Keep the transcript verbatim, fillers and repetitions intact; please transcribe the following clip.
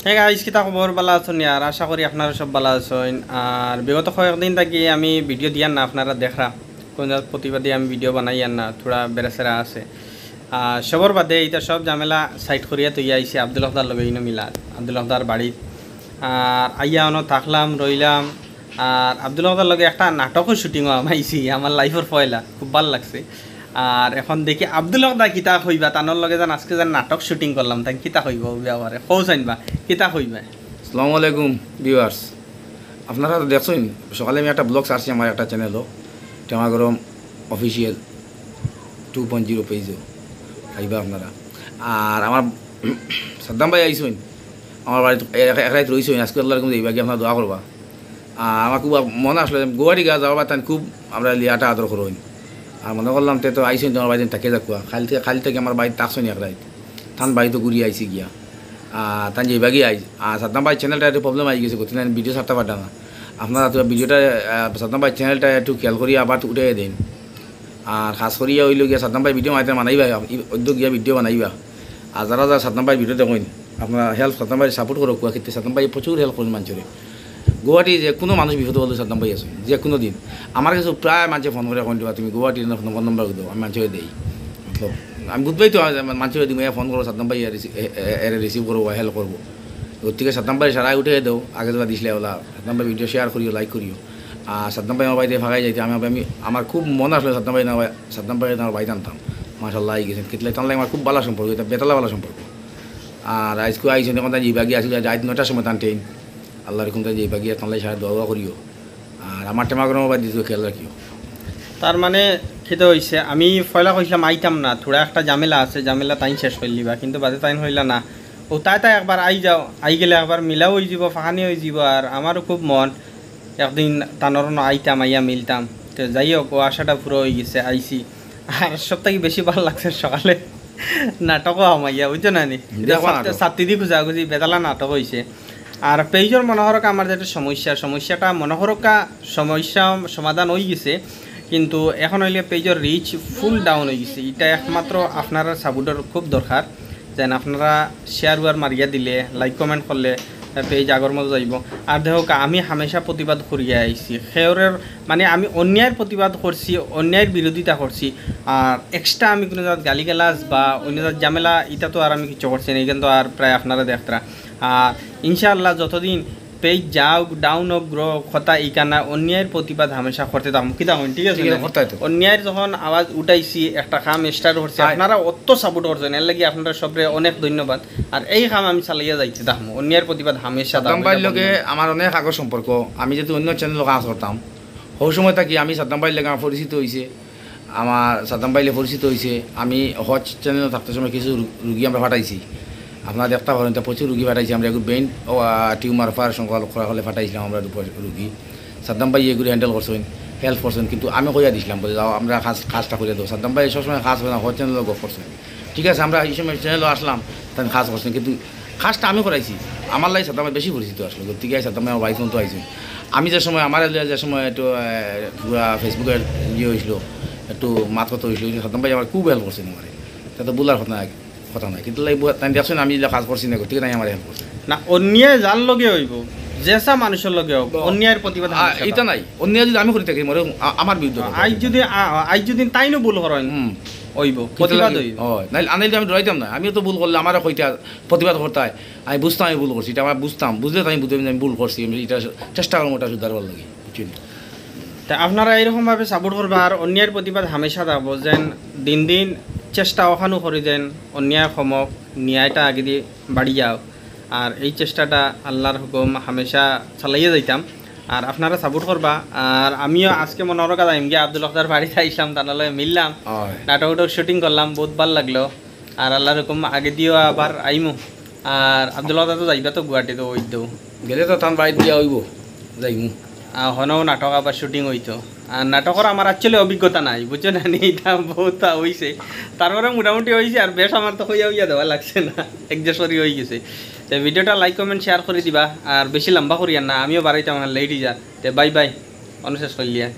Hey guys, কিতা খবর? ভালা আছইন নি? আর আশা করি আপনারা সব ভালা আছইন। আর বিগত কয়েকদিন থাকি আমি ভিডিও দিয়ার না, আপনারা দেখরা কোন জাত প্রতিবাদে আমি ভিডিও বানাইয়ার না, থুড়া বেড়াছেড়া আছে। আর সবর বাদে ইতা সব ঝামেলা সাইড করিয়া থইয়া আইছি আব্দুল হকদার লগে ইনো মিলাত, আব্দুল হকদার বাড়িত। আর আইয়া অনো থাকলাম, রইলাম। আর আব্দুল হকদার লগে একটা নাটকও শুটিংও হামাইছি, আমার লাইফর পয়লা, খুব ভালা লাগছে। আর এখন দেখি আব্দুল হকদা কিতা কইবা, তানর লগে যেন আজকে যেন নাটক শুটিং করলাম, তাই কিতা কইবা ও ব্যাপারে? কও চাইন বা, কিতা কইবা? আসসালামু আলাইকুম ভিউয়ার্স, আপনারা তো দেখছইন সকালে আমি একটা ব্লগ ছাড়ছি আমার একটা চ্যানেলও, টেমাগরম অফিসিয়াল টু পয়েন্ট জিরো পেজও পাইবা আপনারা। আর আমার সাদ্দাম ভাই আইছইন আমার বাড়িত, এক এক রাইত রইছইন, আজকে আল্লাহর হুকুম যাইবা গিয়া, আপনারা দোয়া করবা। আর আমার খুব মন আসলো যে গুয়াহাটি গা যাওয়ার বাদে তান খুব আমরা লিয়াটা আদর করইন। আর মনে করলাম তে তো আইছইন তোমার বাড়িত তাকে যাকুয়া, খালি থেকে খালি থেকে আমার বাড়িত থাকছইন এক রাইত, তান বাড়িত ঘুরিয়া আইছি গিয়া। আর তান যাইবা গিয়া আইজ। আর সাদ্দাম ভাই চ্যানেলটা একটু প্রবলেম আই গেছে, গতি নাই ভিডিও ছাড়তে পারতাম না। আপনারা তো ভিডিওটা, আহ, সাদ্দাম ভাই চ্যানেলটা একটু খেয়াল করি আবার উঠে দেন। আর খাস করিয়া অইলো গিয়া সাদ্দাম ভাই ভিডিও মাইতে মানাইবা, উদ্যোগ গিয়া ভিডিও বানাইবা। আর যারা যারা সাদ্দাম ভাই ভিডিও দেখইন, আপনারা হেল্প সাদ্দাম ভাই সাপোর্ট করো, কুয়া খেতে সাদ্দাম ভাই প্রচুর হেল্প করইন মানুষরে। গুয়াহাটি যে কোনো মানুষ বিপদে বলতে সাদ্দাম ভাই আছে, যে কোনো দিন। আমার কাছে প্রায় মানুষে ফোন করে, কইন দিবা তুমি গুয়াহাটির না ফোন নম্বর দাও, আমি মানুষরে দেই। মতলব আমি বুঝবাই তো, মানুষরে দিমু, ফোন করো সাদ্দাম ভাই, এরে রিসিভ করবো, হেল্প করবো। গতিকে সাদ্দাম ভাই সারাই উঠে দেও, আগে যেটা দিছিলে ওলা, সাদ্দাম ভাই ভিডিও শেয়ার করিও, লাইক করিও। আর সাদ্দাম ভাই আমার বাড়িতে ফাঁকাই যাইতে আমি, আমি আমার খুব মন আসলে সাদ্দাম ভাই না, সাদ্দাম ভাই আমার বাড়িতে আনতাম। মাশাল্লাহ, আই গেছেন, কিতলাই তানলাই আমার খুব ভালা সম্পর্ক, এটা বেতালা ভালা সম্পর্ক। আর আইজকে আইছেন, এখন তাই যাইবা গিয়া আসলে রাত নয়টার সময় তান ট্রেন। আল্লাহর হুকুম তাই যাইবা গিয়া, তানলাই সারা দোয়া দোয়া করিও। আর আমার টেমাগরম বাড়ি দিতে খেয়াল রাখিও। তার মানে কিতা অইছে, আমি পয়লা কইছিলাম আইতাম না, থুড়া একটা ঝামেলা আছে, ঝামেলা তাইন শেষ করিলিবা, কিন্তু বাদে তাইন কইলা না, ও তাই তাই একবার আই যাও, আই গেলে একবার মিলাও অই যিবো, ফাঁকানি অই যিবো। আর আমারও খুব মন একদিন তানর অনো আইতাম, আইয়া মিলতাম। তো যাই হোক, ও আশাটা পুরা অই গেছে, আইছি। আর সব থাকি বেশি ভালা লাগছে সকালে নাটকও হামাইয়া, বুঝছো না নি? দেখো সাত্তি খুঁজাখুঁজি বেতালা নাটক অইছে। আর পেজর মনে করোকা আমার যেটা সমস্যা, সমস্যাটা মনে করোকা সমস্যা সমাধান অই গেছে, কিন্তু এখন অইলে পেজর রিচ ফুল ডাউন অই গেছে। ইটা একমাত্র আপনারার সাপোর্টর খুব দরকার, যেন আপনারা শেয়ার ওয়ার মারিয়া দিলে, লাইক কমেন্ট করলে পেজ আগর মতো যাইবো। আর দেখোকা, আমি হামেশা প্রতিবাদ করিয়া আইছি, খেয়রের মানে আমি অন্যায়ের প্রতিবাদ করছি, অন্যায়ের বিরোধিতা করছি। আর এক্সট্রা আমি কোনো জাত গালিগালাজ বা অন্য জাত ঝামেলা, ইটা তো আর আমি কিছু করছি না, ইখান তো আর প্রায় আপনারা দেখতরা। আর ইনশাআল্লাহ যতদিন পেজ যাউক, ডাউন হোক, গ্রো হোক, কথা ইখান না, অন্যায়ের প্রতিবাদ হামেশা করতে থাকমু। কিতা কইন, ঠিক আছে? অন্যায়ের যখন আওয়াজ উঠাইছি, একটা কাম স্টার্ট করছি, আপনারা অত সাপোর্ট করছেন, এর লাগি আপনারা সবরে অনেক ধন্যবাদ। আর এই কাম আমি চালাইয়া যাইতে থাকমু, অন্যায়ের প্রতিবাদ হামেশা সাদ্দাম ভাইর লগে আমার অনেক আগর সম্পর্ক। আমি যেহেতু অন্য চ্যানেলও কাজ করতাম, ওই সময় থাকি আমি সাদ্দাম ভাইর লগে আমার পরিচিত অইছে। আমার সাদ্দাম ভাইলে পরিচিত অইছে। আমি হজ চ্যানেল থাকতে সময় কিছু রু-, রুগী আমরা ফাটাইছি, আপনারা দেখতা পারইন, তা প্রচুর রুগী ফাটাইছি আমরা। এগু ব্রেইন টিউমার অপারেশন করা, করা হলে ফাটাইছিলাম আমরা রুগী। সাদ্দাম ভাই এগুলি হ্যান্ডেল করছেন, হেল্প করছেন, কিন্তু আমি কইয়া দিছিলাম, বলে, "যাও, আমরা কাজ, কাজটা করিয়া দেবো।" সাদ্দাম ভাই সবসময় কাজ করে না, হজ চ্যানেলও গপ করছেন। ঠিক আছে, আমরা এই সময় চ্যানেলও আসলাম, তাই কাজ করছেন, কিন্তু কাজটা আমি করাইছি। আমার লাগি সাদ্দাম ভাই বেশি পরিচিত আসলে, গতিকে সাদ্দাম ভাই আমার বাড়িত তো আইছেন। আমি যে সময়, আমার যে সময় একটু, আহ, পুরা ফেসবুকের ইয়ে হয়েছিল, একটু মাত কথা হয়েছিল, সাদ্দাম ভাই আমার খুব হেল্প করছেন আমার। তা তো বলার কথা নাই, কথা নাই। কিন্তু তাই দেখছেন, আমি যেটা কাজ করছি না, গতিকে তাই আমার হেল্প করছে। না, অন্যায় যার লগে হইব, যেসা মানুষের লগে হোক, অন্যায়ের প্রতিবাদ হামেশা ইটা নাই। অন্যায় যদি আমি করি থাকি, মরে আ-, আমার বিরুদ্ধে কথা আইজ যদি, আ-, আইজ যদি তাইনও ভুল করেন, হুম। হইব, প্রতিবাদ হইব। হয়, নাইলে, আনাইলে আমি ডরাইতাম না। আমিও তো ভুল করলে আমারও কইতা, প্রতিবাদ করতে হয়। আমি বুঝতাম আমি ভুল করছি, এটা আমার বুঝতাম, বুঝলে তো আমি বুঝতাম যে আমি ভুল করছি, আমি এটা চেষ্টা করবো, ওটা শুধারবার লাগি, বুঝছেন? তা আপনারা এইরকমভাবে সাপোর্ট করবা, আর অন্যায়ের প্রতিবাদ হামেশা থাকবো, যেন দিন দিন চেষ্টা ওখানো করি, যেন অন্যায় কমক, ন্যায়টা আগেদি বাড়ি যাও। আর এই চেষ্টাটা আল্লাহর হুকুম হামেশা চালাইয়া যাইতাম। আর আপনারা সাপোর্ট করবা। আর আমিও আজকে মনে করো কাজ আইমগে আব্দুল আখতার বাড়িত আইসলাম, তার লগে মিললাম, নাটক উটক শুটিং করলাম, বহুত ভালা লাগলো। আর আল্লাহর হুকুম আগেদিও আবার আইমু। আর আব্দুল আখতার তো যাইবা তো গুয়াহাটি, তো ওই তো গেলে তো তান বাড়িত দিয়া হইব, যাইমু। আর হনও নাটক আবার শুটিং হইতো। আর নাটকর আমার actually অভিজ্ঞতা নাই, বুঝছো না নি? এটা বহুত হইছে। তারপরে মোটামুটি হইছে, আর বেশ আমার তো হইয়া হইয়া দেওয়া লাগছে না, অ্যাডজাস্ট করি হই গেছে। তো ভিডিওটা লাইক, কমেন্ট, শেয়ার করি দিবা, আর বেশি লম্বা করিয়ার না, আমিও বাড়াইতাম না, লেট হই যার। তো বাই বাই, অনুশেষ করলিয়া।